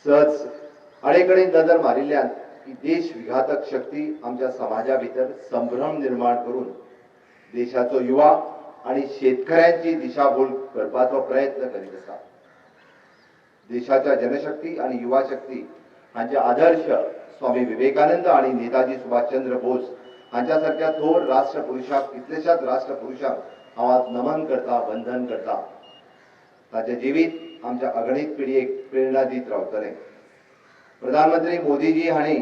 सहज आडेकडेन नजर मारिल्ल्यान ही देश विघातक शक्ती आमच्या समाजा भितर संभ्रम निर्माण करून देशाचो युवा आणि शेतकऱ्यांची दिशाभूल करपाचो प्रयत्न करीत आसा. देशाच्या जनशक्ती आणि युवा शक्ती हांचे आदर्श स्वामी विवेकानंद आणि नेताजी सुभाषचंद्र बोस हांच्या सारख्या थोर राष्ट्रपुरुषाक, कितलेशाच राष्ट्रपुरुषांक हांव आज नमन करता, वंदन करता. ताचें जिवीत आमच्या अगणीत पिळगेक प्रेरणा दीत रावतलें. प्रधानमंत्री मोदीजी हांणी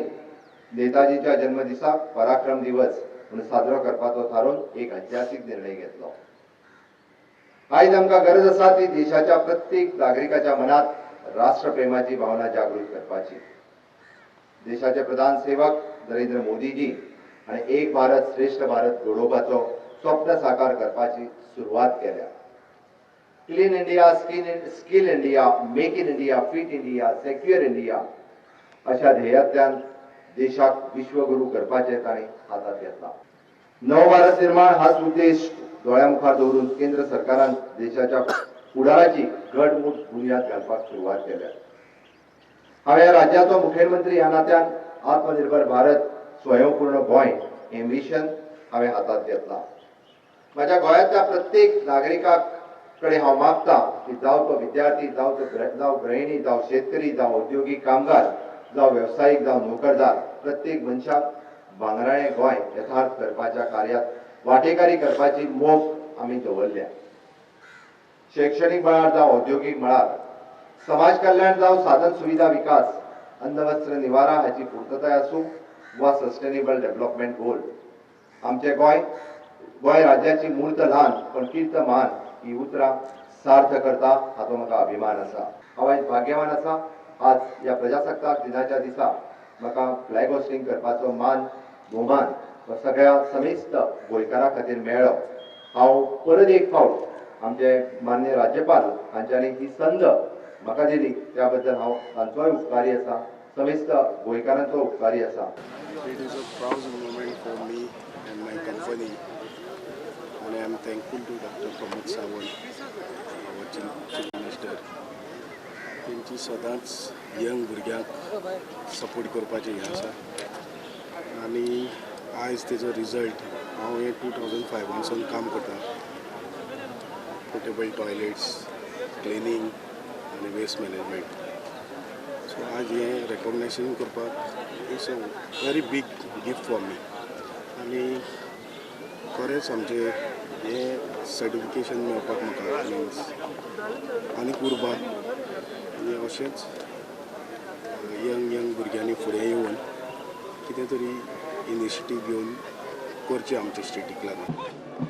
नेताजीच्या जन्मदिसाक पराक्रम दिवस म्हणून साजरो करपाचो थारोवन एक ऐतिहासीक निर्णय घेतलो. आयज आमकां गरज आसा ती देशाच्या प्रत्येक नागरिकाच्या मनात राष्ट्रप्रेमाची भावना जागृत करपाची. देशाचे प्रधान सेवक नरेंद्र मोदीजी आनी एक भारत श्रेष्ठ भारत घडोवपाचो स्वप्न साकार करपाची सुरवात केल्या. Clean India, Skill India, Make in India, Fit India, Secure India अशा ध्येयांतल्यान देशाक विश्वगुरू करपाचें तांणी हातात घेतला. नव भारत निर्माण हाच उद्देश दोळ्या मुखार दवरून केंद्र सरकारान देशाच्या फुडाराची घटमूट बुन्याद घालपाक सुरवात केल्या. हांवें ह्या राज्याचो मुखेलमंत्री ह्या नात्यान आत्मनिर्भर भारत, स्वयंपूर्ण गोंय हें मिशन हांवें हातात घेतलां. म्हाज्या गोंयांतल्या प्रत्येक नागरिकाक कडेन हांव मागता की जावं तो विद्यार्थी, जावं तो जावं गृहिणी, जावं शेतकरी, जावं औद्योगीक कामगार, जावं वेवसायीक, जावं नोकरदार, प्रत्येक मनशाक भांगराळें गोंय यथार्थ करपाच्या कार्यात वांटेकारी करपाची मोख आमी दवरल्या. शैक्षणीक मळार जावं औद्योगीक मळार, समाज कल्याण जावं साधन सुविधा विकास, अन्न, वस्त्र, निवारा हाची पुर्तताय आसूं वा सस्टेनेबल डेव्हलपमेंट गोल, आमचें गोंय, गोंय राज्याची मूर्त ल्हान पण कीर्त महान ही उतरां सार्थ करता हाचो म्हाका अभिमान आसा. हांव आयज भाग्यवान आसा. आज ह्या प्रजासत्ताक दिनाच्या दिसा म्हाका फ्लॅग होस्टिंग करपाचो मान, भोवमान हो सगळ्या समेस्त गोंयकारां खातीर मेळ्ळो. हांव परत एक फावट आमचे मान्य राज्यपाल हांच्यांनी ही संद म्हाका दिली त्या बद्दल हांव तांचोय उपकारी आसा, समेस्त गोंयकारांचो उपकारी आसा. It is a proud moment for me and my company, and I am thankful to Dr. Pramod Sawant, our Chief Minister. तेंची सदांच यंग भुरग्यांक सपोर्ट करपाचें हें आसा आनी आयज तेजो रिजल्ट. हांव हें 2005 सावन काम करता, पोर्टेबल टॉयलेट्स, क्लिनींग आनी वेस्ट मॅनेजमेंट. सो आज हें रेकॉग्नायझेशन करपाक it's a very big gift for me. आनी खरेंच आमचें हें सर्टिफिकेशन मेळपाक म्हाका मिन्स आनीक उर्बा आनी अशेंच यंग यंग भुरग्यांनी फुडें येवन कितें तरी इनिशिएटीव घेवन करचें आमच्या स्टेटीक लागून.